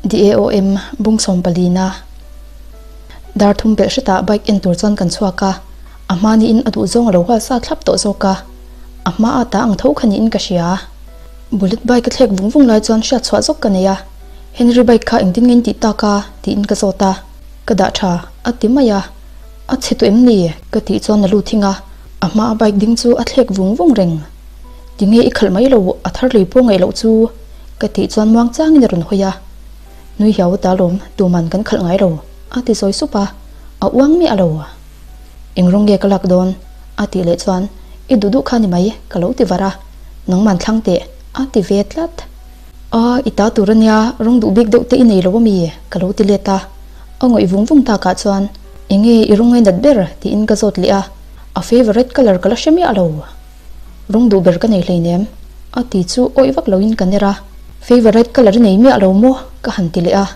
DAOM bung sawmpalina dar thum pelh hretah bike en tur chuan kan chhuak a, a hma niin a duh zawng a lo hual sa thlap tawh zawk a, a hma a ta ang tho kha niin ka hria. Bullet bike a thlek vung vung lai chuan hriat chhuah zawk ka nei a, Henry bike kha engtin nge in tih tak a? tiin ka zawt a, ka dah tha a ti mai a, a chhe tawh em ni? ka tih chuan a lut hing a, a hma a bike ding chu a thlek vung vung reng. Tinge i khalh mai lo, a thar lei pawh ngaih loh chu ka tih chuan muang changin a rawn hawi a, Nui hiau ta lawm, tuman kan khalh ngai lo, a ti zawi sup a, a uang miah lo. Eng rawng nge ka lak dawn? a tih leh chuan, I duh duh kha ni mai, ka lo ti var a, nangman thlang teh, a ti ve tlat. A, i ta tur a nia, rawng duh bik deuh te i nei lo ami? ka lo ti let a, a ngawih vung vung takah chuan, Eng nge i rawng ngainat ber? tiin ka zawt leh a, a favourite colour ka la hre miah lo. Rawng duh ber ka nei hleinem, a ti chu awih vak loin ka ner a. Favourite colour i nei miah lo maw? ka han ti leh a.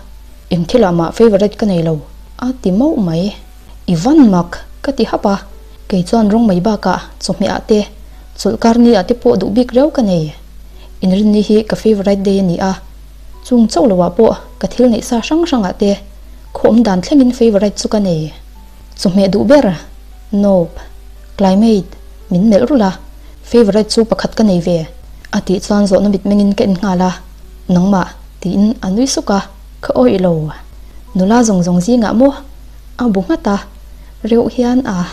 Eng thilah mah favourite ka nei lo, a ti mauh mai. I van mak, ka ti hap a. Kei chuan rawng mai bakah chawhmeh ah te, chawlhkar ni ah te pawh duh bik riau ka nei. Inrinni hi ka favourite day a ni a, chung chauh loah pawh ka thil neih sa hrang hrangah te khaw awm dan thlengin favourite chu ka nei. Chawhmeh duh ber? Nope. Climate, min melh rulh a, favourite chu pakhat ka nei ve, a tih chuan zawhna mitmengin ka en nghal a, nangmah, tiin a nui suk a, ka awih lo. Nula zawng zawng zingah maw? A bu nghat a, reuh hian a.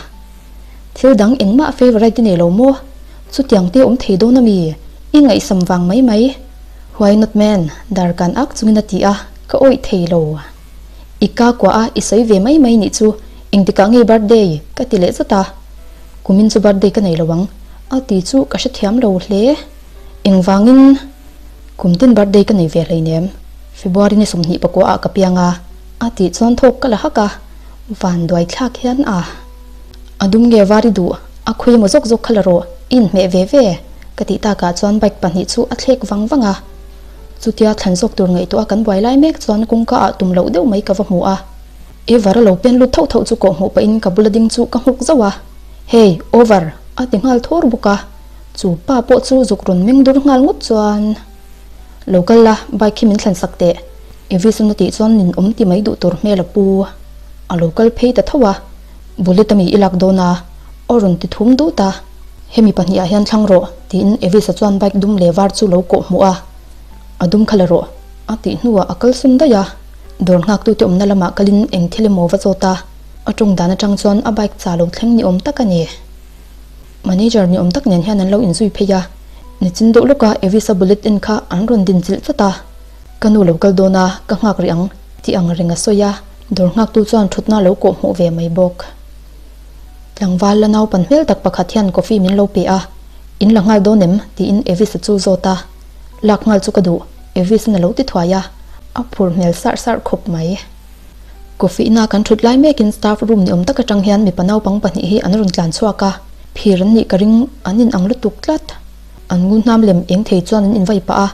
Thil dang engmah favourite i nei lo maw? Chutiang te awm thei dawn ami? I ngaihsam vang mai mai. Why not man? Dar kan ak chungin a ti a, ka awih thei lo. I ka kuah a, i sawi ve mai mai nih chu, engtikah nge birthday? ka ti leh zat a. Kumin chu birthday ka nei lo ang, a ti chu ka hrethiam lo hle. Engvangin kum tin birthday ka nei ve hleinem, February ni 20 pakua ah ka piang a, a tih chuan thawk ka la hak a, van duai thlak hian a. A dum nge var i duh, a khui emaw zawk zawk kha la rawh, i inhmeh ve ve, ka tih takah chuan bike pahnih chu a thlek vang vang a. Chutia thlan zawk tur ngaihtuah kan buai lai mek chuan kawngka ah tum loh deuh mai ka va hmu a. Evar a lo pen lut thauh thauh chu kawh hmuh pahin ka bula ding chu ka nghuk zauh a. Hey, over! a ti nghal thur bawk a. Chu pa pawh chu zuk rawn meng dur nghal ngawt chuan, Lo kal la, bike hi min thlan sak teh. Evis-an a tih chuan nin awm ti mai duh tur hmel a pu. A lo kal phei ta tho a. Bullet a mi i lak dawn a, aw rawn ti thum dut a. Hemi pahnih ah hian thlang rawh, tiin Evis-a chuan bike dum leh var chu lo kawh hmuh a. A dum kha la rawh, a tih hnuah a kal sun daih a. Dawr nghaktute awmna lamah kalin eng thil emaw va zawt a, a tawng dan atang chuan a bike cha lo thleng ni awm tak a ni. Manager ni awm tak nen hian an lo inzui phei a, nichin deuh lawka Evis-a bullet en kha an rawn din chilh tlat a. Ka nu lo kal dawn a, ka nghak rih ang, tih ang reng a sawi a. Dawr nghaktu chuan thutna lo kawh hmuh ve mai bawk. Tlangval la naupan hmel tak pakhat hian coffee min lo pe a, In la nghal dawn em? tiin Evis-a chu zawt a. Lak nghal chu ka duh, Evis-in a lo ti thuai a, a phur hmel sarh sarh khawp mai. Coffee ina kan thut lai mekin staff room ni awm tak atang hian mipa naupang pahnih hi an rawn tlan chhuak a, phir an nih ka ring an in ang lutuk tlat. An ngu hnam lem eng thei chuan an invai pah a,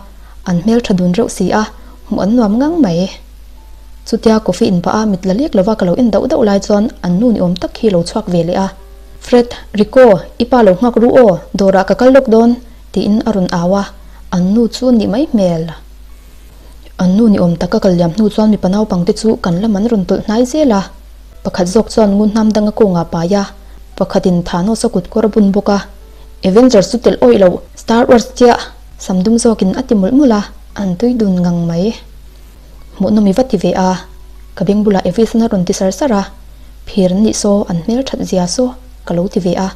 an hmel tha dun reuh si a, hmuh an nuam ngang mai. Chutia coffee in pah a mit la lek lova ka lo en dauh dauh lai chuan an nu ni awm tak hi lo chhuak ve leh a. Fred, Rico, i pa lo nghak ru aw, dawrah ka kal lawk dawn, tiin a rawn au a, an nu chu nih mai hmel. An nu ni awm taka kal liam hnu chuan mipa naupangte chu kan lam an rawn tawlh hnai zel a. Pakhat zawk chuan ngun hnam dang a kawngah pai a, pakhatin Thanos a kut kawr a bun bawk a. Avengers chu telh awih loh, Star Wars chiah, sam dum zawkin a ti mawlh mawlh a, an tui dun ngang mai. Hmuhnawm i va ti ve a, ka beng bulah Evis-in a rawn ti sar sar a, phir an nih saw, an hmel that zia saw, ka lo ti ve a,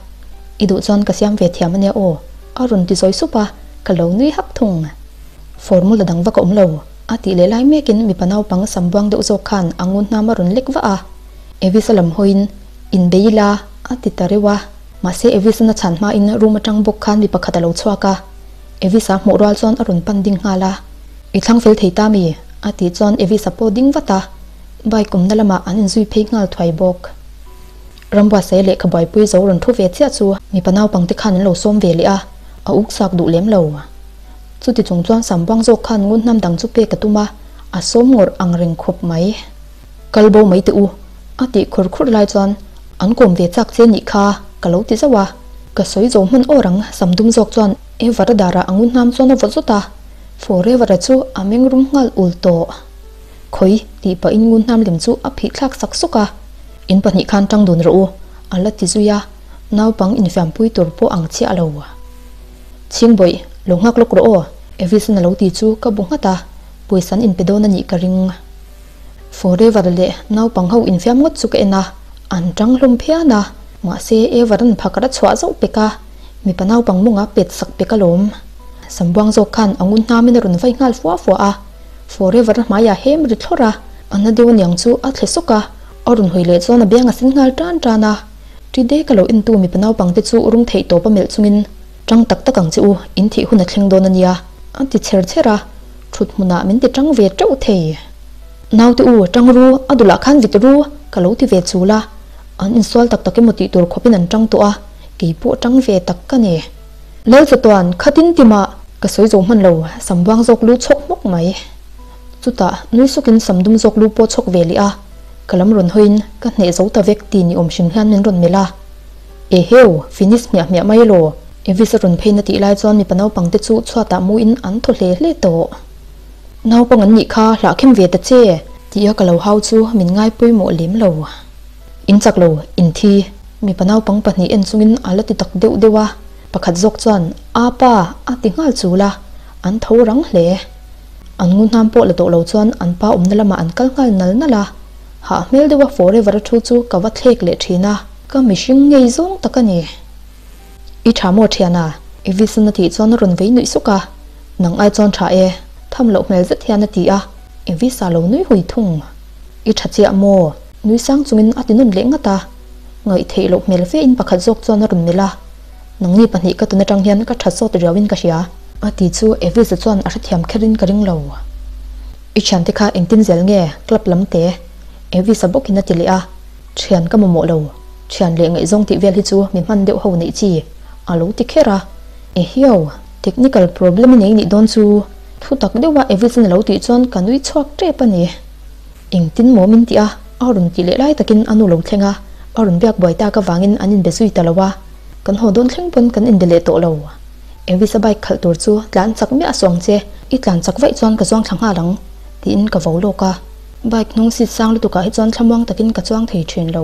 i duh chuan ka siam ve thiam ania aw, a rawn ti zawi sup a, ka lo nui hak thung. Formula dang vak a awm lo, a tih leh lai mekin mipa naupang sam buang deuh zawk khan a ngun hnam a rawn lek vah a, Evis-a lam hawiin, Inbei ila, a ti ta reuh a, mahse Evis-in a chhan hmain room atang bawk khan mi pakhat a lo chhuak a, Evis-a hmuh rual chuan a rawn pan ding nghal a. I thlang fel thei ta mi? a tih chuan Evis-a pawh ding vat a, bike awmna lamah an inzui phei nghal thuai bawk. Rambuatsaia lehkha buaipui zo rawn thu ve chiah chu mipa naupangte khan an lo sawm ve leh a, a uk sak duh lem lo. Chuti chung chuan Sambuang zawk khan ngun hnam dang chu pek a tum a, a sawm ngawrh ang reng khawp mai. Kal bo mai teh u, a tih khur khur lai chuan an kawm ve chak che nih kha ka lo ti zauh a, ka sawi zo hman awr ang Samdum zawk chuan Evara darah a ngun hnam chuan a vawt zawt a. Forever-a chu a meng rum nghal ul tawh. Khawi tih pahin ngun hnam lem chu a phih thlak sak suk a. In pahnih khan tang dun rawh u, a la ti zui a, naupang infiampui tur pawh ang chiah lo. Chhingbawih, lo nghak lawk rawh aw, Evis-in a lo ti chu ka bu nghat a, pawisa an inpe dawn a nih ka ring. Forever leh naupang ho infiam ngawt chu ka en a, an tang hlawm phian a, mahse Ever-an phakar a chhuah zauh pek a, mipa naupang mawng a pet sak pek alawm. Sambuang zawk khan a ngun hnamin a rawn vai nghal fua fua a, Forever a hmaiah hem ri thlawrh a, a na deuh aniang chu a thle sawk a, a rawn hawi leh chuan a biang a sen nghal tan tan a. Ṭi dek a lo entu mipa naupang te chu rum theih tawp a melh chungin, Ṭang tak tak ang che u, in thih hun a thleng dawn a nia, a ti chher chher a, ṭhut hmunah min ti ṭang ve ṭeuh thei. Naute u, ṭang ru, a dulah khan vit ru, ka lo ti ve chul a, an insual tak tak emaw tih tur khawpin an ṭang tawh a, kei pawh ṭang ve tak ka ni. Lalchatuan, khatin timah! Ka sawi zo hman lo, sam buang zawk lu chhawk hmawk mai. Chutah, nui sukin sam dum zawk lu pawh chhawk ve leh a, ka lam rawn hawiin ka hneh zo ta vek ti ni awm hrim hian min rawn melh a. Eheu, finish hmiah hmiah mai elaw? Evis a rawn phei na tih lai chuan mipa naupang te chu chhuatah muin an thaw hle hle tawh. Naupang an nih kha hlah khem ve ta che! Tia ka lo hau chu min ngai pawimawh lem lo. In chak lo, in thi. Mipa naupang pahnih en chungin a la ti tak deuh deuh a, pakhat zawk chuan, A pa! a ti nghal chul a, an tho rang hle. An ngu hnam pawh la tawh lo chuan an pa awmna lamah an kal nghal nal nal a, hah hmel deuha forever a thu chu ka va thlek leh thin a, ka mihring ngei zawng tak a ni. I tha maw thiana? Evis-an a tih chuan a rawn vei nuih suk a, Nang ai chuan tha e, tham loh hmel zet hian a ti a, Evis-a lo nui hui thung. I tha chiah maw? Nui sang chungin a ti nawn leh ngat a, ngaihtheih loh hmel fe in pakhat zawk chuan a rawn melh a, Nangni pahnih ka tun atang hian ka tha sawt riauin ka hria. A ti chu Evis-a chuan a hrethiam kherin ka ring lo. I thiante kha engtin zel nge club lam te? Evis-a bawkin a ti leh a. Thian ka mamawh lo. Thian leh ngaihzawng tih vel hi chu mi hman deuh ho neih chi a lo ti kher a. Ehiau, technical problem i nei nih dawn chu thu tak deuha Evis-in a lo tih chuan ka nui chhuak tep a ni. Engtin maw min tih a, a rawn tih leh lai takin a nu lo thleng a, a rawn biak buai tak avangin an inbe zui ta lo a. Kan haw dawn thleng pawn kan inbe leh tawh lo. Elvis-a bike khalh tur chu tlan chak miah suang che, i tlan chak vaih chuan ka zuang thla nghal ang, tiin ka vo lawk a. Bike hnung seat sang lutukah hi chuan thlamuang takin ka chuang thei thin lo.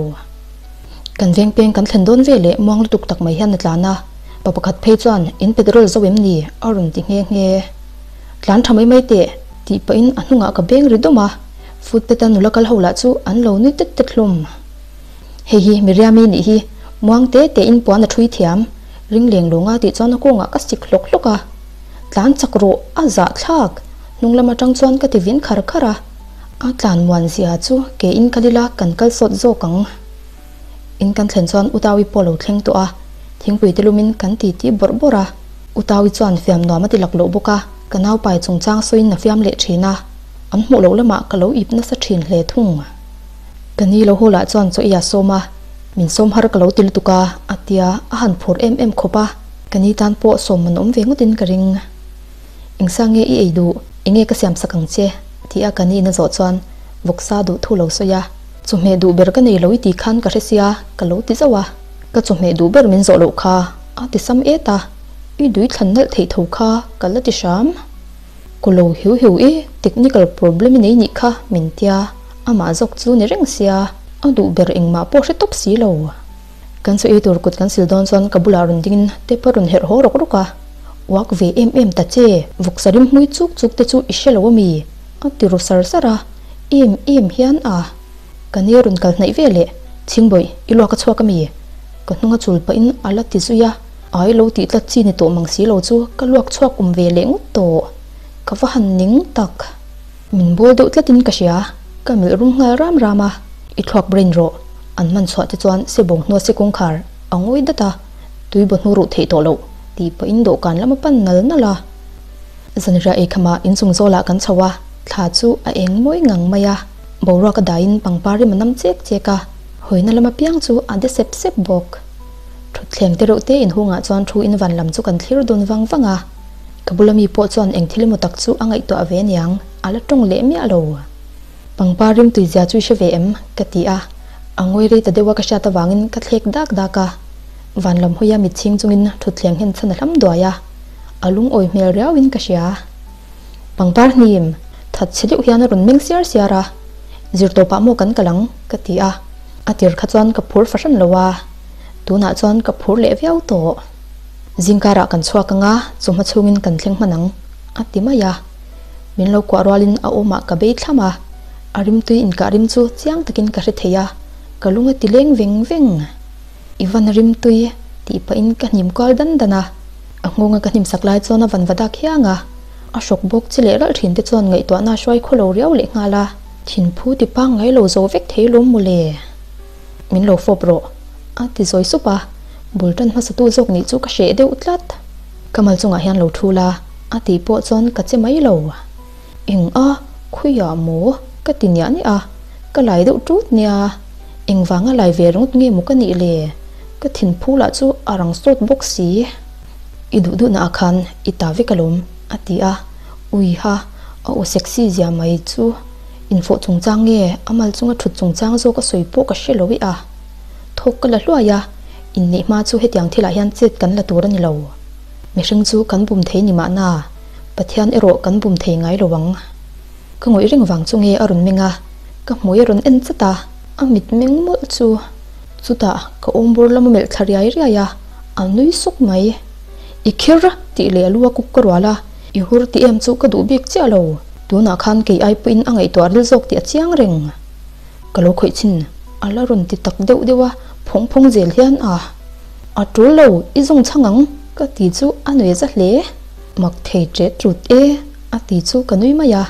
Kan veng peng kan thlen dawn ve leh muang lutuk tak mai hian a tlan a, pa pakhat phei chuan in petrol zo em ni? a rawn ti nghe nghe. Tlan tha mai mai teh, tih pahin a hnungah ka beng ri dawm a, footpath-a nula kal ho lah chu an lo nui tet tet hlawm. Hei hi Miriami nih hi muang te tein puan a thui thiam, ring leng lunga tih chuan a kawngah ka sik hlawk hlawk a. Tlan chak rawh, a zah thlak! Hnung lam atang chuan ka ti vin khar khar a. A tlan muan zia chu ke in kal ila kan kal sawt zawk ang. In kan thlen chuan Utawi pawh a lo thleng tawh a, thingpui te lumin kan ti ti bawrh bawrh a. Utawi chuan fiam nuam a ti lak loh bawk a, ka naupai chungchang sawiin a fiam leh thin a, an hmuh loh lamah ka lo ip nasa thin hle thung. Ka ni lo hawlah chuan chaw i a sawm a, min sawm har ka lo ti lutuk a, a tia, a han phur em em khawp a, ka ni tan pawh sawm man awm ve ngawtin ka ring. Engsa nge i ei duh, enge ka siam sak ang che? ti a ka ni in a zawh chuan vawksa duh thu lo sawi a, chawhmeh duh ber ka nei lo i ti khan ka hre sia, ka lo ti zauh a, ka chawhmeh duh ber min zawh loh kha, a ti sam et a, i dui thlan nalh theih tho kha ka la ti hram. Ku lo hiu hiu i technical problem i nei nih kha min tia, amah zawk chu ni reng sia, a duh ber engmah pawh hre tawp si lo. Kan chu ei tur kut kan sil dawn chuan ka bulah rawn dingin tep a rawn herh haw rawk rawk a, uak ve em em ta che, vawksa rim hmui chuk chuk te chu i hre lo ami? a ti ru sar sar a, em em hian a. Ka ni rawn kal hnaih ve leh, Chhingbawih, i luak a chhuak ami? Ka hnung a chul pahin a la ti zui a. Ai lo tih tlat chi ni tawh mang si lo chu ka luak chhuak awm ve leh ngawt tawh. Ka va han ning tak. Min bawl deuh tlatin ka hria. Ka melh rum nghal ram ram a. I thluak brain rawh. An hman chhuah te chuan sebawng hnua se kawngkhar a ngawi dat a, tui baw hnu ruh theih tawh loh tih pahin dawhkan lam a pan nal nal a. Zanriah eikhama inchung zawlah kan chho a, thla chu a eng mawi ngang mai a. Boruak a daiin pangpar rim a nam chek chek a, hawina lam apiang chu a de sep sep bawk. Thutthleng te reuh te inhungah chuan thu in van lam chu kan thlir dun vang vang a. Ka bula mi pawh chuan eng thil emaw tak chu a ngaihtuah ve aniang, a la tawng leh miah lo. Pangpar rim tui zia chu i hre ve em? ka ti a. A ngawi rei ta deuh a ka hriat avangin ka thlek dak dak a. Van lam hawia mit chhing chungin thutthleng hen chhan a hlam duai a. A lungawi hmel riauin ka hria. Pangpar hnim! Thatchhe deuh hian a rawn meng siar siar a, Zirtawpah maw kan kal ang? ka ti a, a tir kha chuan ka phur fahran lo a, tunah chuan ka phur leh viau tawh. Zingkarah kan chhuak ang a, chawhma chhungin kan thleng hman ang, a ti mai a. Min lo kuah rualin a awmah ka bei thlam a, a rimtui inkah rim chu chiang takin ka hre thei a, ka lung a ti leng veng veng. I van rimtui tih pahin ka hnim kual dan dan a, a nghawnga ka hnim sak lai chuan a van va dak hiang a, a hrawk bawk chi leh ralh thin te chuan ngaihtuahna a hruai khaw lo riau leh nghal a. Thinphu ti pangngai lo zo vek thei lawm mawle. Min lo fawp rawh, a ti zawi sup a, bul tan hmasatu zawk nih chu ka hreh deuh tlat. Ka mal chungah hian lo thu la, a tih pawh chuan ka che mai lo. Eng a, khawiah maw? ka ti niah niah a, ka lai deuh tut nia. Engvanga lai ve ringawt nge maw ka nih le? Ka thinphu lah chu a rang sawt bawk si. I duh duhna ah khan i ta vek alawm, a ti a. Ui ha, a aw sexy zia mai chu. Infawh chungchang nge a mal chunga thut chungchang zawk a sawi pawh ka hre lo i a. Thawk ka la hluai a, inneih hma chu hetiang thilah hian chet kan la tur a ni lo. Mihring chu kan bum thei ni mahna, Pathian erawh kan bum thei ngai lo ang. Ka ngawih reng vang chu nge a rawn meng a, ka hmui a rawn en chat a, a mit meng mawlh chu. Chutah ka awmbawr lam a melh thla riai riai a, a nui suk mai. I khir tih leh a lu a kuk ka rual a, i hur tih em chu ka duh bik chiah lo. Tunah khan kei ai pawhin a ngaihtuah ril zawk tih a chiang reng. Ka lo khawih chin, a la rawn ti tak deuh deuh a, phawng phawng zel hian a. A tul lo, i zawng chhang ang, ka ti chu a nuih za hle. Mak thei ṭet ṭut e, a ti chu ka nui mai a.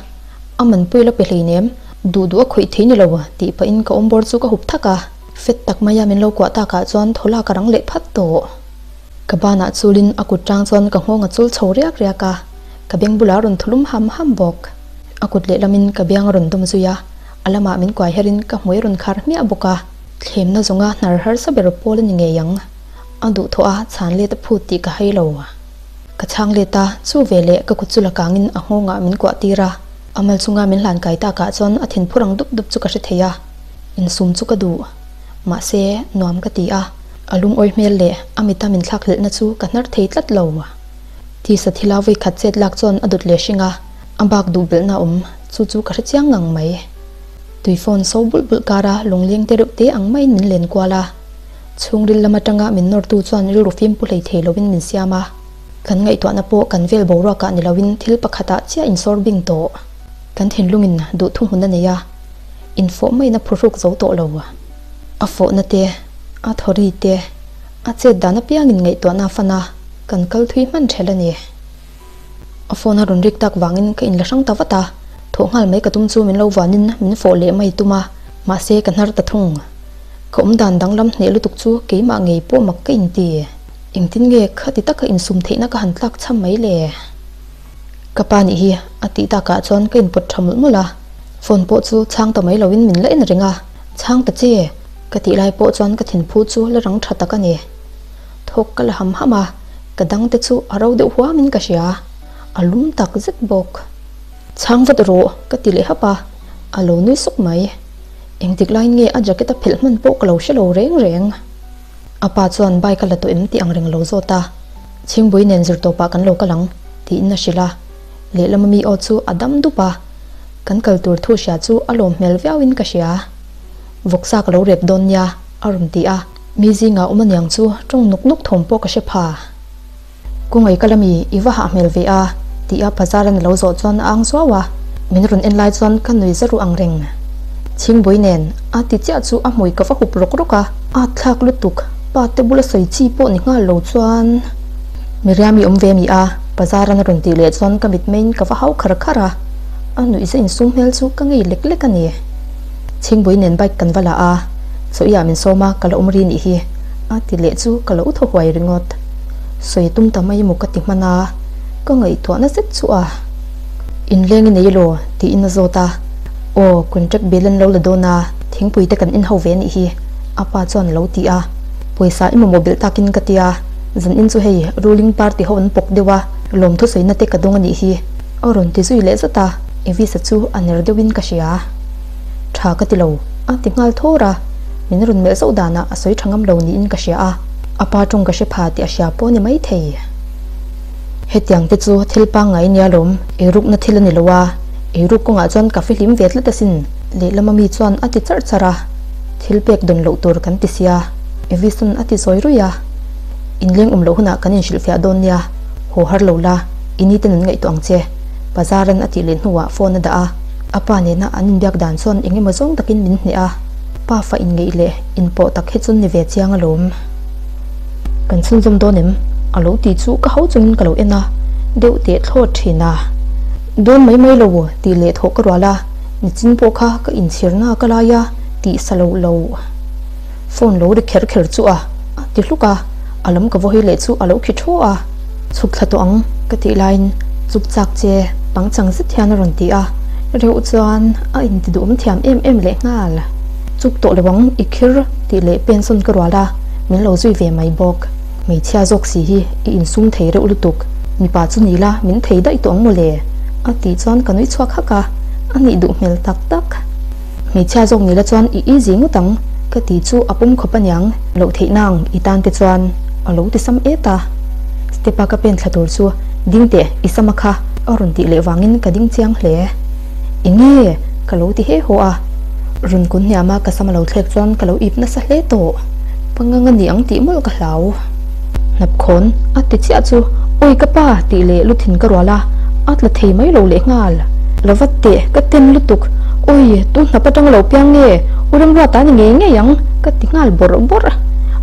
A man pui la pe hleinem, duh duh a khawih thei ni lo, tih pahin ka awmbawr chu ka hup thak a. Fet tak maia min lo kuah takah chuan thaw lak a rang leh phat tawh. Ka banah chulin a kut tang chuan ka nghawng a chul chho riak riak a, ka beng bulah a rawn thulum ham ham bawk. A kut lehlamin ka biang a rawn dawm zui a, a lamah min kuai herin ka hmui a rawn khar hmiah bawk a. Thlemna zawnga hnar harsa ber pawl a ni ngei ang. A duhthawh a chhan let a phut tih ka hai lo. Ka chhang let a, chu veleh ka kut chu la kangin a nghawngah min kuah tir a, a mal chunga min hlan kai takah chuan a thinphur ang dup dup chu ka hre thei a, insum chu ka duh. Mahse, nuam ka ti a, a lungawi hmel leh a mita min thlak hlelhna chu ka hnar thei tlat lo. Tisa thila vawi khat chet lak chuan a dawt leh hring a, a bak duh belhna awm, chu chu ka hre chiang ngang mai. Tui phone so bulh bulh kara lungleng te reuh te ang maiin min len kual a. Chhungril lam atanga min nawrtu chuan rilru fimpu hlei thei loin min siam a. Kan ngaihtuahna pawh kan vel boruakah ni loin thil pakhatah chiah insawr bing tawh. Kan thinlungin duhthu hmun a nei a, infawh maiin a phuhruk zo tawh lo. A fawhna te, a thawri te, a chet dan apiangin ngaihtuahna a fan a, kan kal thui hman ṭhelh a ni. A phone a rawn rik tak vangin ka inla hrang ta vat a, thawh nghal mai ka tum chu min lo vanin min fawh leh mai tum a, mahse ka hnar ta thung. Ka awm dan danglam hneh lutuk chu keimah ngei pawh mak ka inti. Engtin nge khati taka insum theihna ka han tlak cham mai le? Ka pa nih hi a tih takah chuan ka inpawt tha mawlh mawlh a, phone pawh chu chhang ta mai loin min la en reng a, Chhang ta che! ka tih lai pawh chuan ka thinphu chu la rang tha tak a ni. Thawk ka la ham ham a, ka dang te chu a ro deuh huamin ka hria, a lum tak zet bawk. Chhang vat rawh ka ti leh hap a, a lo nui suk mai. Engtik laiin nge a jacket a phelh hman pawh ka lo hre lo reng reng. A pa chuan bike a la tawh em tih ang reng lo zawt a, Chhingbui nen zir tawpah kan lo kal ang tiin a hrilh a. Lehlam ami aw chu a dam dup a, kan kal tur thu hria chu a lawm hmel viauin ka hria. Vawksa ka lo rep dawn nia a rawn ti a, mi zingah awm aniang chu tawng nuk nuk thawm pawh ka hre pha. Kawngei ka la mi i va hah hmel ve a tih a bazar an lo zawh chuan a ang zuau a, min rawn en lai chuan ka nui za ruh ang reng. Chhingbui nen a ti chiah chu a hmui ka va hup rawk rawk a, a thlak lutuk pa te bula sawi chi pawh ni nghal lo chuan Miriami awm ve mi a bazar an rawn tih leh chuan ka mitmeiin ka va hau khar khar a, a nuih za insum hmel chu ka ngei lek lek a ni. Chhingbui nen bike kan va la a, chaw i ah min sawm a ka la awm ri nih hi a ti leh chu ka lo thaw huai ringawt. Sawi tum ta mai emaw ka ti hman a, ka ngaihtuahna zet chu a. Inleng i nei elaw? tiin a zawt a. Aw, contract bill an lo la dawn a, thingpui te kan in ho ve anih hi, a pa chuan a lo ti a. Pawisa i mamawh belh takin ka ti a, zan in chu hei ruling party ho an pawk deuh a, lawmthu sawina te ka dawng anih hi, a rawn ti zui leh zat a, Evisa chu a ner deuhin ka hria. Tha ka ti lo, a ti nghal thawr a, min rawn melh zauh danah a sawi tha ngam lo niin ka hria a. A pa tawng ka hre pha tih a hria pawh a ni maithei. Hetiang te chu thil pangngai nia lawm, eirukna thil a ni lo a, Eiruk kawngah chuan ka fihlim ve tlat asin, lehlama mi chuan a ti charh charh a. Thil pek dawn loh tur kan ti sia, Evison a ti zawi ruih a. Inleng awm loh hunah kan inhrilhfiah dawn nia, haw har lo la, i ni ten an ngaihtuah ang che, Pazaran a tih leh hnuah phone a dah a. A pa nena an inbiak dan chuan eng emaw zawng takin min hneh a, pa fa inngeih leh inpawh tak hi chu ni ve chiang alawm. Kan chhunzawm dawn em? A lo ti chu ka hau chungin ka lo en a, deuh teh thlawt thin a. Dawn mai mai lo tih leh thawh ka rual a, nichin pawh kha ka inchhirna ka lai a tih sa lo lo. Phone lo ri kher kher chu a a ti hluk a, a lam ka vawi leh chu a lo khi thaw a. Chhuk thla tawh ang ka tih laiin chuk chak che pangchang zet hian a rawn ti a, reuh chuan a inti duhawm thiam em em leh nghal. Chuk tawh lo ang i khir tih leh pensawn ka rual a, min lo zui ve mai bawk. Hmeichhia zawk si hi i insum thei reuh lutuk, mipa chu ni la min thei daih tawh ang mawle a tih chuan ka nui chhuak hak a, a nih duh hmel tak tak. Hmeichhia zawk ni la chuan i easy ngawt ang ka ti chu a pawm khawp aniang, loh theih nang i tan te chuan a lo ti sam et a. Step a ka pen thla tur chu ding teh i sama kha a rawn tih leh vangin ka ding chiang hle. Enge? Ka lo ti he haw a. Run kun hniam a ka sam a lo thlek chuan ka lo ip nasa hle tawh. Pangang a ni ang tih mawlh ka hlau. Hnapkhawn a ti chiah chu Awi ka pa tih leh lu thin ka rual a, a tla thei mai lo leh nghal. Lo vat teh, ka ten lutuk. Awi, tu hnap atang lo piang nge? U Remruata a ni ngei ngei ang ka ti nghal bawrh bawrh.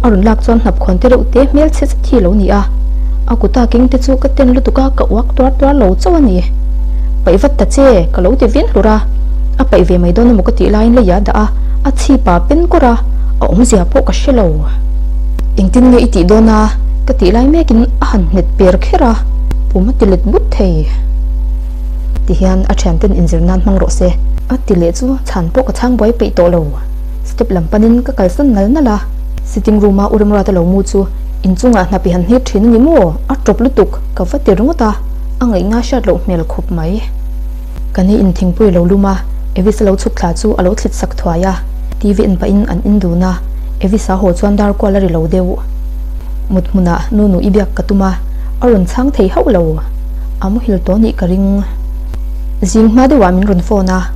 A rawn lak chuan hnapkhawn te reuh te hmel chhe zet hi lo ni a. A kuta keng te chu ka ten lutuk a, ka uak tuar tuar lo chauh a ni. Paih vat ta che, ka lo ti vin hlur a. A paih ve mai dawn emaw ka tih laiin leiah a dah a, a chhip a pen kawr a, a awmzia pawh ka hre lo. Engtin nge i tih dawn a? Ka tih lai mekin a han nghet per kher a, pum a ti let but thei. Tihian a thianten inzir nan hmang rawh se. A ti leh chu chhan pawh ka chhang buai peih tawh lo. Step lam panin ka kalsan nal nal a, sitting room a U Remruata lo mu chu inchungah hnapi han hnit thin a ni maw? A tawp lutuk, ka va ti ringawt a, a ngaihna hriat loh hmel khawp mai. Ka ni in thingpui lo lum a, Evis a lo chhuk thla chu a lo thlit sak thuai a, TV en pahin an in dun a, Evis a haw chuan dar kual a ri lo deuh. Mut hmunah nu nu i biak ka tum a, a rawn chhang thei hauh lo. A muhil tawh nih ka ring. Zing hma deuhah min rawn phone a,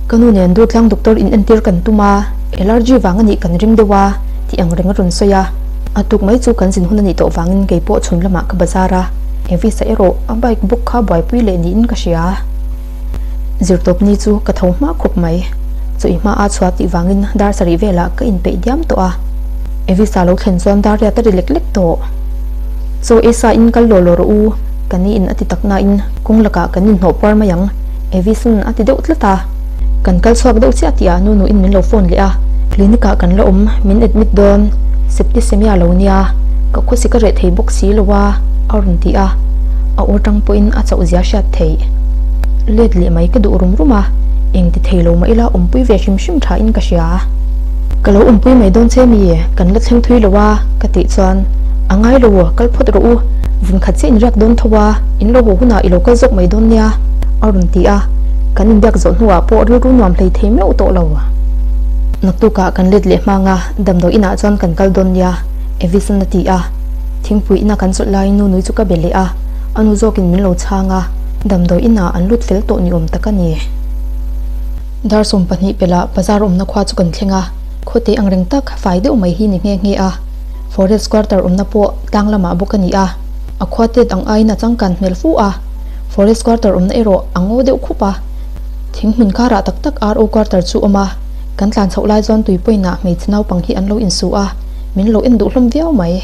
ka nu nen Durtlang doctor in entir kan tum a, allergy vang a nih kan ring deuh a tih ang reng a rawn sawi a. A tuk mai chu kan zin hun a nih tawh vangin kei pawh chhun lamah ka bazar a, Evis-a erawh a bike bawk kha buaipui leh niin ka hria. Zirtawp ni chu ka tho hma khawp mai. Chaw i hma a chhuah tih vangin dar sarih velah ka inpeih diam tawh a. Evisa lo thlen chuan dar riat a ri lek lek tawh. Chaw ei sa in kal law law rawh u, ka ni in a ti tak nain kawng lakah kan inhnawh puar mai ang, Evisa'n a ti deuh tlat a. Kan kal chhuak deuh chiah tihah nu nuin min lo phone leh a, clinic ah kan la awm, min admit dawn, septicemia lo nia, ka khuasi ka reh thei bawk si lo a, a rawn ti a, a aw tang pawhin a chauh zia hriat theih. Let leh mai ka duh rum rum a, eng ti thei lo mah ila awmpui ve hrim hrim tha in ka hria. Ka lo awmpui mai dawn che mi, kan la thleng thui lo a, ka tih chuan, A ngai lo, kal phawt rawh u, vun khat chiah in riak dawn tho a, in lo haw hunah i lo kal zawk mai dawn nia, a rawn ti a, kan inbiak zawh hnuah pawh rilru nuam hlei thei meuh tawh lo. Naktukah kan let leh hmang a, damdawi inah chuan kan kal dawn nia, Evison a ti a. Thingpui ina kan chawlh laiin nu nui chu ka be leh a, a nu zawkin min lo chhang a, damdawi inah an lut fel tawh ni awm tak a ni. Dar 20 pelh ah bazar awmna khua chu kan thleng a, khawte ang reng tak fai deuh mai hi ni nghe nghe a, Forest quarter awmna pawh tlang lamah bawk a ni a, a khua tet ang aiin a changkan hmel fu a, Forest quarter awmna erawh a ngaw deuh khup a, thing hmun karah tak tak RO quarter chu awm a, kan tlan chhoh lai chuan tui pawinah hmeichhe naupang hi an lo insu a, min lo en duh hlawm viau mai.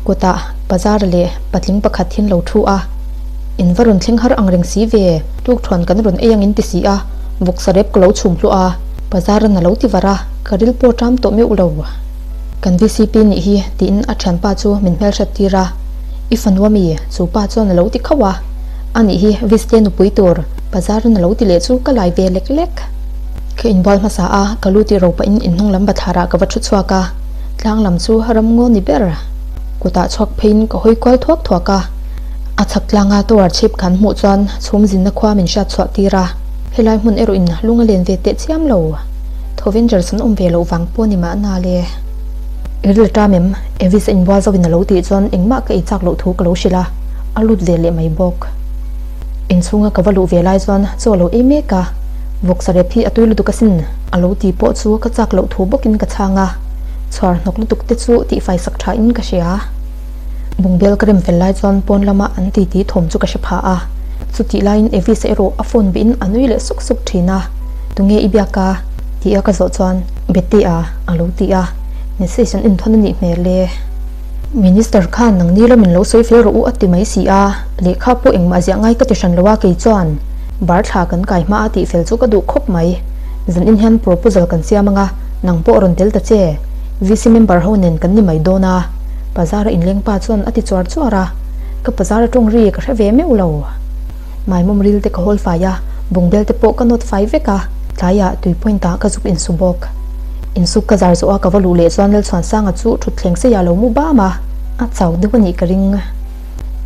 Kawtah bazar leh patling pakhat hi an lo thu a, In va rawn thleng har ang reng si ve, tukthuan kan rawn ei angin ti si a, vawksa rep ka lo chhum hluah a, bazaran a lo ti var a, ka ril pawh ṭam tawh meuh lo. Kan VCP nih hi tiin a thianpa chu min hmelhriat tir a, I fanu a mi? Chu pa chuan a lo ti khauh a, A nih hi Viste nupui tur, bazarin a lo ti leh chu ka lai ve lek lek. Ka inbual hmasa a, ka lu tih ro pahin inhnung lam bathlarah ka va thu chhuak a, tlang lam chu ram ngaw ni ber. Kutah chhuak pheiin ka hawi kual thuak thuak a, a chhak tlanga tower chhip kan hmuh chuan chhum zinna khua min hriat chhuah tir a, helai hmun erawh in lung a len ve teh chiam lo. Thovengers an awm ve loh vang pawh ni mahna le. I ril ṭam em? Evis a inbual zauhin a lo tih chuan engmah ka ei chak loh thu ka lo hrilh a, a lut ve leh mai bawk. Inchhunga ka va luh ve lai chuan chaw a lo ei mek a, vawksa rep hi a tui lutuk asin a lo ti pawh chu ka chak loh thu bawkin ka chhang a, chhuar hnawk lutuk te chu tihfai sak tha in ka hria. Bungbel ka rem fel lai chuan pawn lama an titi thawm chu ka hre pha a, chutih laiin Evis-a erawh a phone bihin a nui leh suk suk thin a, Tunge i biak a? tih a ka zawh chuan Bete-a a lo ti a, message an inthawn a nih hmel e. Minister khan nangni lamin lo sawi fel rawh u a ti mai si a, lehkha pawh engmah ziah ngai ka ti hran lo a kei chuan bar thla kan kai hma a tih fel chu ka duh khawp mai. Zanin hian proposal kan siam anga nang pawh rawn tel ta che. VC member ho nen kan ni mai dawn a, Pazara inleng pa chuan a ti chuar chuar a, ka Pazara tawng ri ka hre ve meuh lo. Maimawm ril te ka hawl fai a, bungbel te pawh ka nawt fai vek a, tlaiah tui point ah ka zuk insu bawk. Insuk ka zar zawh a ka va luh leh chuan Lalchhuansanga chu thutthleng seiah a lo mu bam a, a chau deuh a nih ka ring.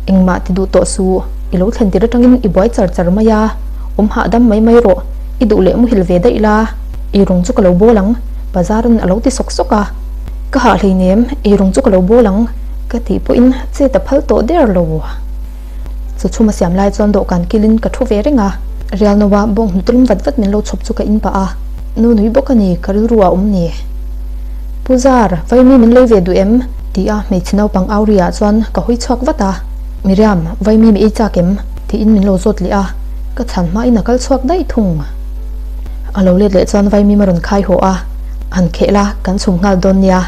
Engmah ti duh tawh suh, i lo thlen tir atangin i buai char char mai a, awm hahdam mai mai rawh, i duh leh muhil ve daih la, eirawng chu ka lo bawl ang, Bazaran a lo ti sawk sawk a. Ka hah hleinem, eirawng chu ka lo bawl ang, ka tih pawhin chet a phal tawh der lo. Chu chhum a siam lai chuan dawhkan kilin ka thu ve reng a, rial noa bawng hnutulum vat vat min lo chhawp chu ka in pah a, nu nui bawk a ni, ka rilru a awm ni. Pu Zar, Vaimi min lei ve duh em? ti a hmeichhe naupang au ri ah chuan ka hawi chhuak vat a, Miriam, Vaimi mi ei chak em? tiin min lo zawt leh a, ka chhan hmain a kal chhuak daih thung. A lo let leh chuan Vaimi ma rawn khai haw a, Han kheh la, kan chhum nghal dawn nia,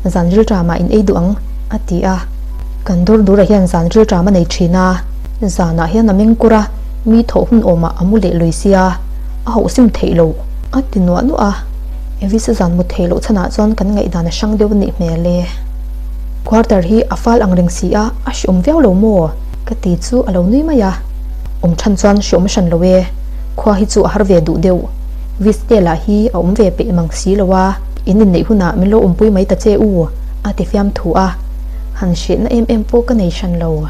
zan rilṭamah in ei duh ang, a ti a. Kan dur durah hian zan rilṭam a nei ṭhin a, zanah hian a meng kur a, mi thawh hun awmah a mu leh lui sia, a hauh sim theih loh, a ti nuah nuah a. Evisa zan mut theih loh chhanah chuan kan ngaihdan a hrang deuh a nih hmel e. Quarter hi a fal ang reng si a, a hreawm viau lo maw? Ka ti chu a lo nui mai a. Awm than chuan hreawm hran lo e, khua hi chu a har ve duh deuh. Viste lah hi a awm ve peih mang si lo a, in inneih hunah min lo awmpui mai ta che u, a ti fiam thu a. Han hrehna em em pawh ka nei hran lo.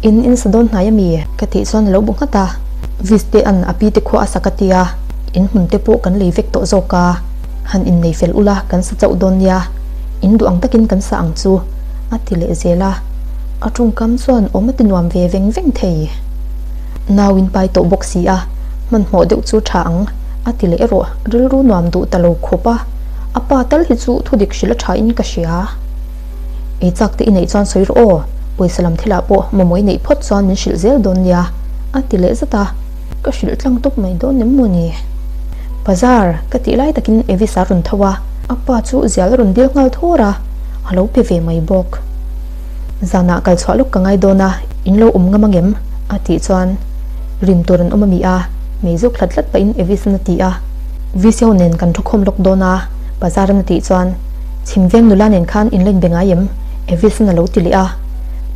In in sa dawn hnai a mi? Ka tih chuan a lo bu nghat a. Viste an a pi te khua a sak a tia, in hmun te pawh kan lei vek tawh zawk a, han innei fel ula kan sa chauh dawn nia, in duh ang takin kan sa ang chu, a ti leh zel a. A tawngkam chuan awm a ti nuam ve veng veng thei. Nau in pai tawh bawk si a, hmanhmawh deuh chu tha ang, a ti leh erawh rilru nuam duh ta lo khawp a, a pa tal hi chu thudik hrilh a tha in ka hria. Ei chak te i neih chuan sawi rawh aw, pawisa lam thilah pawh mamawh i neih phawt chuan min hrilh zel dawn nia, a ti leh zat a, ka hrilh tlang tawp mai dawn em maw ni? Bazar ka tih lai takin Evis a rawn tho a, a pa chu zial a rawn dil nghal thawr a, a lo pe ve mai bawk. Zanah kal chhuah lawk ka ngai dawn a, in lo awm ngam angem? a tih chuan rim tur an awm a mi a, mei zawk hlat hlat pahin Evis an a ti a, Visio nen kan thu khawm lawk dawn a, Bazar an a tih chuan Chhim veng nula nen khan in la inbe ngai em? Evis-in a lo ti leh a.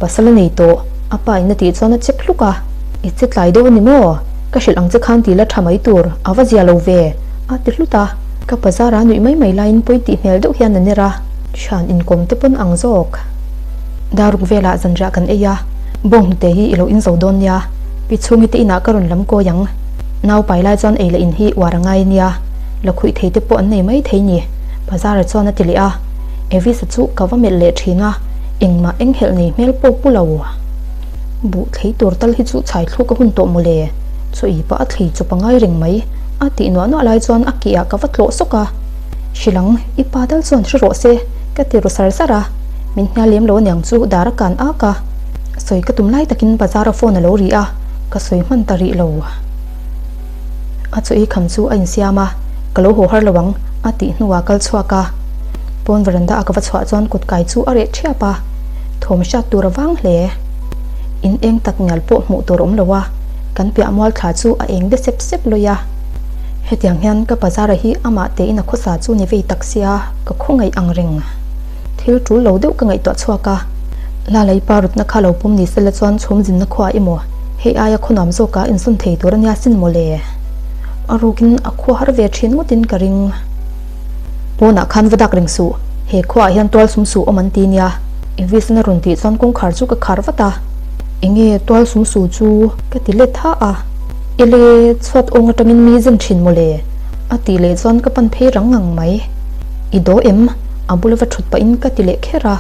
Pasal a nei tawh, a pa in a tih chuan a chek hluk a. I che tlai deuh a ni maw? Ka hrilh ang che khan ti la tha mai tur, a va zia lo ve, a ti hlut a. Ka bazar-a nuih mai mai laiin pawi tih hmel deuh hian a ner a. Thian inkawm te pawn ang zawk. Daruk velah zanriah kan ei a, bawnghnute hi i lo inzo dawn nia, pi chhungi te inah ka rawn lam kawi ang. Nau pai lai chuan ei leh in hi uar a ngai nia, la khuih thei te pawh an nei mai thei ni. Bazar-a chuan a ti leh a, Evis-a chu ka va melh leh thin a, engmah enghelh nei hmel pawh pu lo. Buh thlei tur tal hi chu chhai thluk a hun tawh mawle, chaw i pah a thlei chawp a ngai reng mai, a tih nuah nuah lai chuan a ke ah ka va tlawh sawk a. Hrilang, i pa tal chuan hre rawh se, ka ti ru sar sar a, min hnial lem lo aniang chu dar a kan ak a. Sawi ka tum lai takin Bazar-a phone a lo ri a, ka sawi hman ta rih lo. A chaw ei kham chu a insiam a, Ka lo haw har lo ang, a tih hnuah kal chhuak a. Pawn veranda a ka va chhuah chuan kut kai chu a reh ṭhiap a, thawm hriat tur a vang hle. In eng tak ngial pawh hmuh tur a awm lo a, kan piah mual thla chu a eng de sep sep lawih a. Hetiang hian ka pazara hi amah tein a khawsa chu ni vei tak sia, ka khawngaih ang reng. Thil ṭul lo deuh ka ngaihtuah chhuak a, Lalai pa rutna kha lo pawm ni sela chuan chhum zinna khua emaw, hei aia khaw nuam zawkah insawn thei tur a nia sin maw le? A rukin a khua har ve ṭhin ngawtin ka ring. Pawnah khan va dak reng suh, he khuaah hian tual sum suh awm an ti nia. Evis-in a rawn tih chuan kawngkhar chu ka khar vat a, Enge tual sum suh chu? Ka ti let tha a, Ele, chhuat awng atangin mi zin ṭhin maw le? A tih leh chuan ka pan phei rang ngang mai. I daw em? A bula va thut pahin ka ti leh kher a,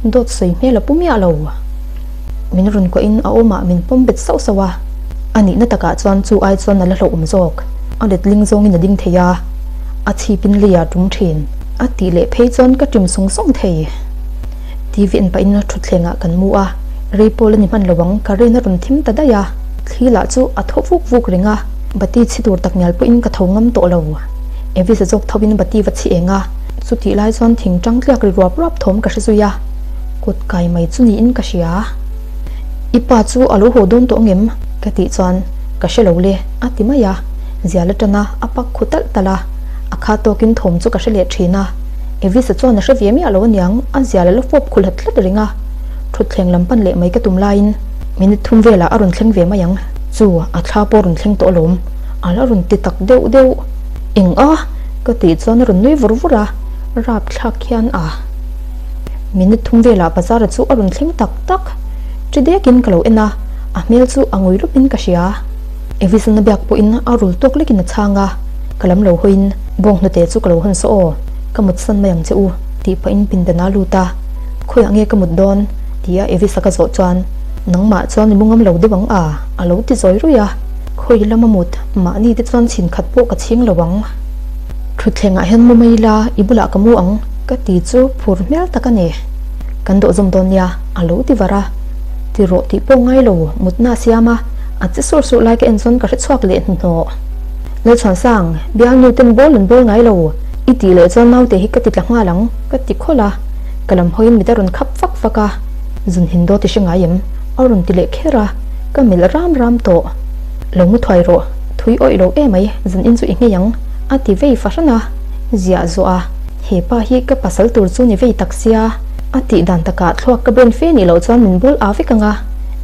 dawt sawi hmel a pu miah lo. Min rawn kuahin a awmah min pawm bet sauh sauh a. A nihna takah chuan chu ai chuan a la hlauhawm zawk. A letling zawngin a ding thei a, a chhipin leiah tum thin. A tih leh phei chuan ka ṭim sawng sawng thei. TV en pahin thutthlengah kan mu a, rei pawl a ni hman lo ang, ka rain a rawn thim ta daih a, thli lah chu a thaw vuk vuk reng a, bati chhi tur tak ngial pawhin ka tho ngam tawh lo. Evis a zawk tho in bati va chhi eng a, chutih lai chuan thing tang tliak ri ruap ruap thawm ka hre zui a, kut kai mai chu niin ka hria. I pa chu a lo haw dawn tawh ngem? Ka tih chuan, Ka hre lo le, a ti mai a, zial atana a pak khu talh talh a, a kha tawkin thawm chu ka hre leh thin a. Evisa chuan a hre ve miah lo aniang, a zial a la fawp khu hlat hlat reng a. Thutthleng lam pan leh mai ka tum laiin minute thum velah a rawn thleng ve mai ang. Chu, a thla pawh a rawn thleng tawh alawm, a la rawn ti tak deuh deuh. Eng a? Ka tih chuan a rawn nui vur vur a, rapthlak hian a. Minute thum velah Bazara chu a rawn thleng tak tak. Ṭi dekin ka lo en a, a hmel chu a ngui lupin ka hria. Evisa na biak pawhin a rul tawk lekin a chhang a, ka lam lo hawiin bawnghnute chu ka lo hawn saw aw, ka mut san mai ang che u, tih pahin pindan a lut a, Khawiah nge ka mut dawn? tia Evisa ka zawh chuan, Nangmah chuan i mu ngam lo deuh ang a, a lo ti zawi ruih a, Khawi lama mut, mahni te chuan chhin khat pawh ka chhing lo ang. Thutthlengah hian mu mai ila, i bulah ka mu ang, ka ti chu phur hmel tak a ni. Kan dawh zawm dawn nia, a lo ti var a. Ti rawh tih pawh ngai lo, mutna a siam a, a che surh surh lai ka en chuan ka hre chhuak leh hnuhnawh. Lalchhuansang, bialnu ten bawl an bawl ngai lo, i tih leh chuan naute hi ka ti tla nghal ang, ka ti khawlh a. Ka lam hawiin mit a rawn khap fak fak a, zun hin dawt i hre ngai em? A rawn ti leh kher a, ka melh ram ram tawh. Lo mu thuai rawh, thui awih lo emai, zun in chu i nghei ang, a ti vei fahran a, ziah zuah a. He pa hi ka pasal tur chu ni vei tak sia, a tih dan takah thluak ka brain fe nih loh chuan min bawl aa vek ang a,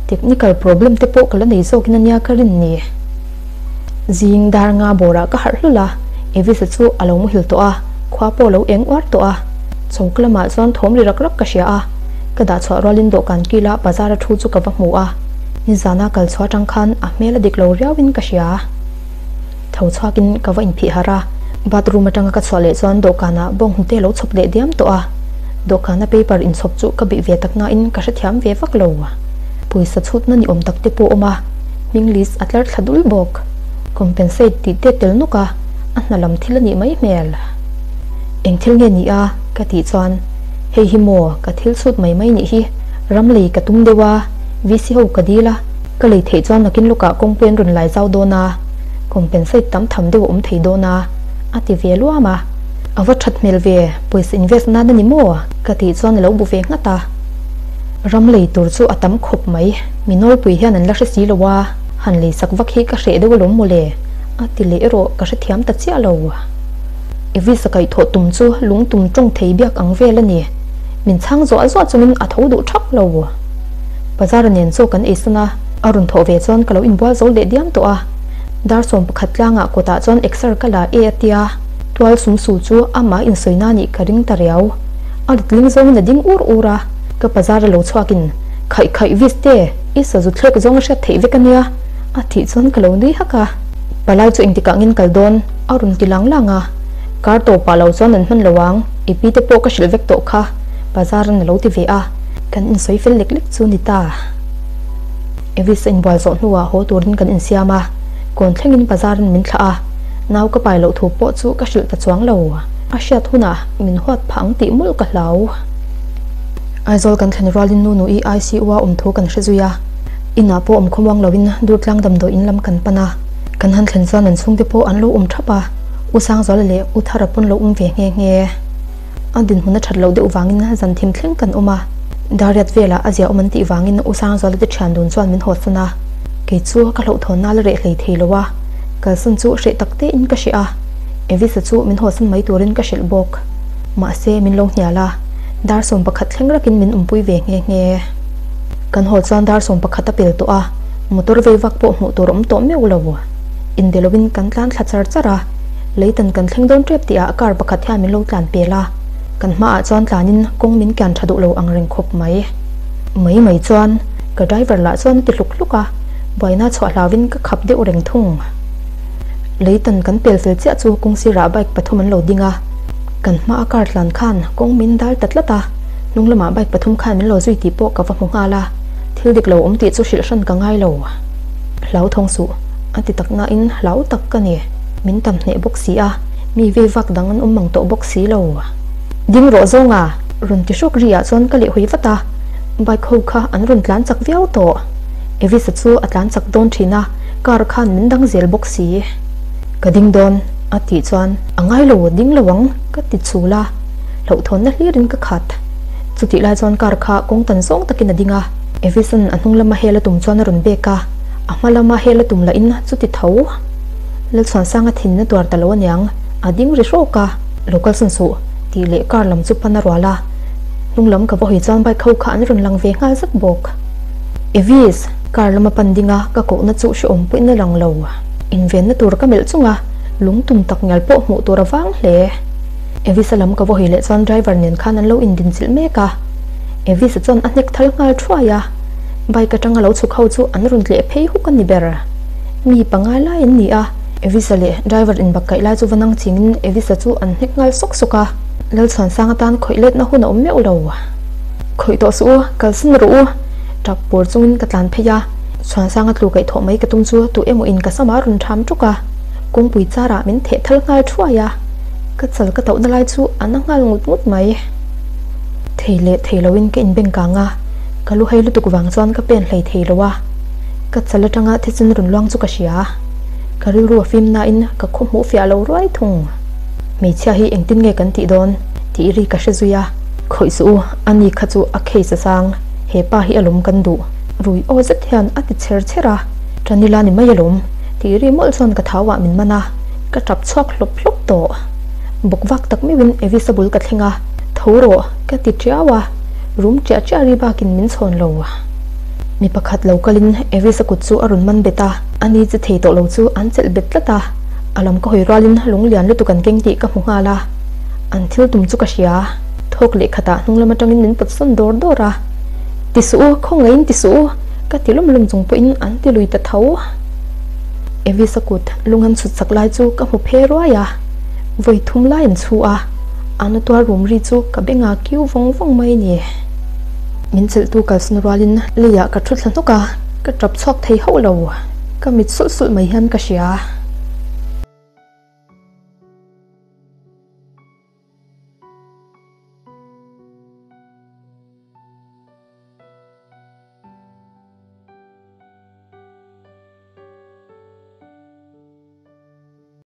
technical problem te pawh ka la nei zawkin ania ka rin ni. Zing dar nga bawrah ka harh hlul a, Evisa chu a lo muhil tawh a, khua pawh a lo eng uar tawh a. Chhawk lamah chuan thawm ri rak rak ka hria a, ka dah chhuah rualin dawhkan kila bazar a thu chu ka va hmu a, nizana kal chhuah atang khan a hmel a dik lo riauin ka hria. Tho chhuakin ka va inphih harh a, bathroom atanga ka chhuah leh chuan dawhkanah bawnghnute a lo chhawp leh diam tawh a, dawhkana paper inchhawp chu ka bih ve tak nain ka hrethiam ve vak lo. Pawisa chhutna ni awm tak te pawh awm a, hming list a tlar thla dul bawk. Compensate tih te tel nawk a, a hna lam thil a nih mai hmel. Eng thil nge ni a? ka tih chuan, Hei hi maw, ka thil chhut mai mai nih hi, ram lei ka tum deuh a, VC ho ka dil a, Ka lei theih chuan nakin lawkah kawngpui an rawn lai zau dawn a, compensate tam tham deuh a awm thei dawn a, a ti ve luam a. A va that hmel ve, pawisa invest nan a ni maw? Ka tih chuan a lo bu ve nghat a. Ram lei tur chu a tam khawp mai, mi nawlpui hian an la hre si lo a, han lei sak vak hi ka hreh deuh alawm mawle, a ti leh erawh ka hrethiam ta chiah lo. Evis a kaihthawh tum chu lungtum tawng thei biak ang vel a ni, min chhang zuah zuah chungin a tho duh thak lo. Bazar nen chaw kan eisan a, a rawn thawh ve chuan ka lo inbual zo leh diam tawh a. Dar 11 tlangah kawtah chuan exer ka la e a tia, tual sum su chu amah insawi na nih ka ring ta riau. A ritling zawngin a ding ur ur a, ka bazar a lo chhuakin, Khaih khaih Viste, i sazu thlek zawng a hriat theih vek a nia, a tih chuan ka lo nui hak a. Palai chu engtikah ngin kal dawn? a rawn ti lang lang a. Kar tawpah lo chuan an hman lo ang, i pi te pawh ka hrilh vek tawh kha, Bazaran a lo ti ve a. Kan insawi fel lek lek chu ni ta. Evis a inbual zawh hnuah haw turin kan insiam a, kawn thlengin bazarin min thlah a, nau ka pai loh thu pawh chu ka hrilh ta chuang lo. A hriat hunah min huat phah ang tih mawlh ka hlau. Aizawl kan thlen rualin nu nui ICU a awm thu kan hre zui a, inah pawh awm khawmuang loin Durtlang damdawi in lam kan pan a, kan han thlen chuan an chhungte pawh an lo awm thap a, U Sangzuala leh U Thara pawn lo awm ve nghe nghe. A dinhmun a that loh deuh vangin zan thim thleng kan awm a, Dariat velah a zia awm an tih vangin U Sangzuala te thian dun chuan min hawtsan a, kei chu ka hlauhthawnna la reh hlei thei lo a, kalsan chu hreh tak tein ka hreh a, Evisa chu min hawtsan mai turin ka hrilh bawk. Mahse min lo hnial a, dar 11 thleng rakin min awmpui ve nghe nghe. Kan haw chuan dar 11 a pel tawh a, motor vei vak pawh hmuh tur a awm tawh meuh lo. Inde lovin kan tlan thla char char a. Leitan kan thleng dawn tep tihah car pakhat hian min lo tlan pel a, kan hmaah chuan tlanin kawng min kian tha duh lo ang reng khawp mai. Mai mai chuan ka driver lah chuan a ti hluk hluk a, buaina chhuah hlauvin ka khap deuh reng thung. Leitan kan pel fel chiah chu kawng sirah bike pathum an lo ding a, kan hmaa car tlan khan kawng min dal ta tlat a, hnung lamah bike pathum khan min lo zui tih pawh ka va hmu nghal a, thil dik lo awm tih chu hrilh hran ka ngai lo. Hlauthawng suh, a ti tak nain hlau tak ka ni. Min tam hneh bawk si a, mi vei vak dang an awm mang tawh bawk si lo. Ding rawh zawng a! Rawn ti hrawk ri ah chuan ka lehhawi vat a, bike ho kha an rawn tlan chak viau tawh. Evisa chu a tlan chak dawn thin a, car khan min dang zel bawk si. Ka ding dawn, a tih chuan, A ngai lo, ding lo ang, ka ti chul a, hlauhthawnna hlirin ka khat. Chutih lai chuan car kha kawng tan zawng takin a ding a, Evisan a hnung lama hel a tum chuan a rawn bek a, a hma lama hel a tum lahin chuti tho. Lalchhuansanga thinna tuar ta lo aniang, a ding ri hrawk a, Lo kalsan suh, tih leh car lam chu pan a rual a, hnung lam ka va hawi chuan bike ho kha an rawn lang ve nghal zat bawk. Evis! Car lama pan ding a, ka kohna chu hrehawm pawhin a lang lo. Invenna tur ka melh chung a, lungtum tak ngial pawh hmuh tur a vang hle. Evisa lam ka va hawi leh chuan driver nen khan an lo indinchilh mek a. Evisa chuan a hnek thal nghal thuai a, bike atanga lo chhuk ho chu an rawn tleh phei huk a ni ber. Mi panga lai an ni a, Evisa leh driver inbakkaih lai chu va nang chingin Evisa chu an hnek nghal sawk sawk a, Lalchhuansang atan khawih letna hun a awm meuh lo. Khawih tawh suh u, kalsan rawh u! Tap pur chungin ka tlan phei a, Chhuansanga tlu kaih thawh mai ka tum chu tu emaw in ka sama rawn ṭham ṭuk a, kawngpui charah min theh thal nghal ṭhuai a, ka chal ka tauhna lai chu a na nghal ngut ngut mai. Thei leh thei loin ka inbeng kang a, ka lu hai lutuk vang chuan ka pen hlei thei lo a, ka chal atanga thisen rawn luang chu ka hria. Ka rilru a fim nain ka khaw hmuh fiah lo ruai thung. Hmeichhia hi engtin nge kan tih dawn? tih ri ka hre zui a. Khawih suh u, ani kha chu a case a sang, he pa hi alawm kan duh. Rui aw zet hian a ti chher chher a, Tanila ni mai alawm, tih ri mawlh chuan ka thau ah min man a, ka tap chhuak hlawp hlawp tawh. Bawk vak tak meuhin Evisa bul ka thleng a, Tho rawh, ka ti tiau a, rum chiah chiah ri bakin min chhawn lo. Mi pakhat lo kalin Evisa kut chu a rawn man bet a, ani chi thei tawh lo chu an chelh bet tlat a, a lam ka hawi rualin lunglian lutuk an keng tih ka hmu nghal a, an thil tum chu ka hria. Thawk leh khatah hnung lam atangin min pawt sawn dawr dawr a, Ti suh u, khawngaihin ti suh u, ka ti lum lum chung pawhin an ti lui ta tho. Evisa kut lung an chhut sak lai chu ka hmu phe ruai a, vawi thum lai an chhu a, a na tuar rum ri chu ka bengah kiu vawng vawng mai a ni. Min chelhtu kalsan rualin leiah ka thu thla hnawk a, ka tap chhuak thei hauh lo, ka mit sulh sulh mai hian ka hria.